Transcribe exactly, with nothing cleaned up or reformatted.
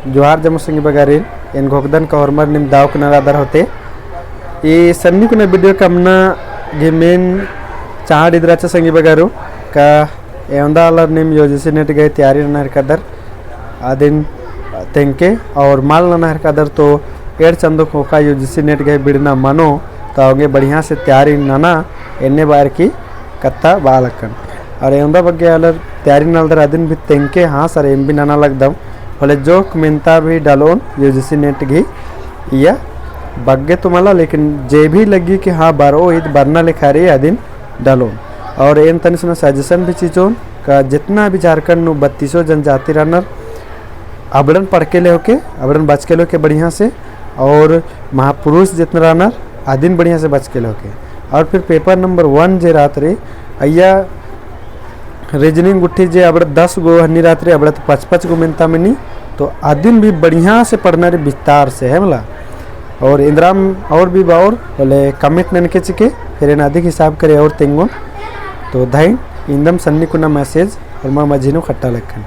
जोहार जम्मो संगी बगारिन, एन घोखदन का होरमर नीम दव कुना रअदर होले। ई सन्नी कुना video कमना गे main चाड़ इदरा चा संगी बगारो का एवंदा आलर नीम UGC NET गही तैयारी नना हेलरकदर, अदिन तेंगके और मल नना हेलरकदर तो एंड़ चंदो ख़ोख़ा UGC NET गही बिड़ना मनो, तो औंगे बढ़िया से तैयारी नना, एन्ने बार की कत्था बआ लक्कन। और एवंदा बग्गे आलर तैयारी ननालदर अदिन भी तेंगके, हाँ sir, एम भी नना लगदम। होले जोक मेन्ता भी डलोन UGC NET गही इया बग्गे तो मला, लेकिन जे भी लग्गी कि हाँ बरओ ईद बरना लेखा रई अदिन डलोन। और एन तनी सुना suggestion भी चिचोन का जितना भी झारखंड नू बत्तीसों जनजाति रअनर, अबड़न पढ़के लेवके, अबड़न बचके लेवके बढ़िया से, और महापुरुष जितना रअनर, अदिन बढ़िया से बचके लेवके। और फिर paper number one जे रअत रई, अइया reasoning गुट्ठी जे अबड़ा दस गो हन्नी रअत रई, अबड़ा तो पच पच गो मेन्ता मनी, तो अदिन भी बढ़िया से पढ़ना रई विस्तार से, है मला। और एन्दराम और भी बओर होले comment ननके चिके, फिर एन अदिक हिसाब करे और तेंगोन। तो धइन, इन्दम सन्नी कुना message होरमा मझी नू खट्टा लक्कन।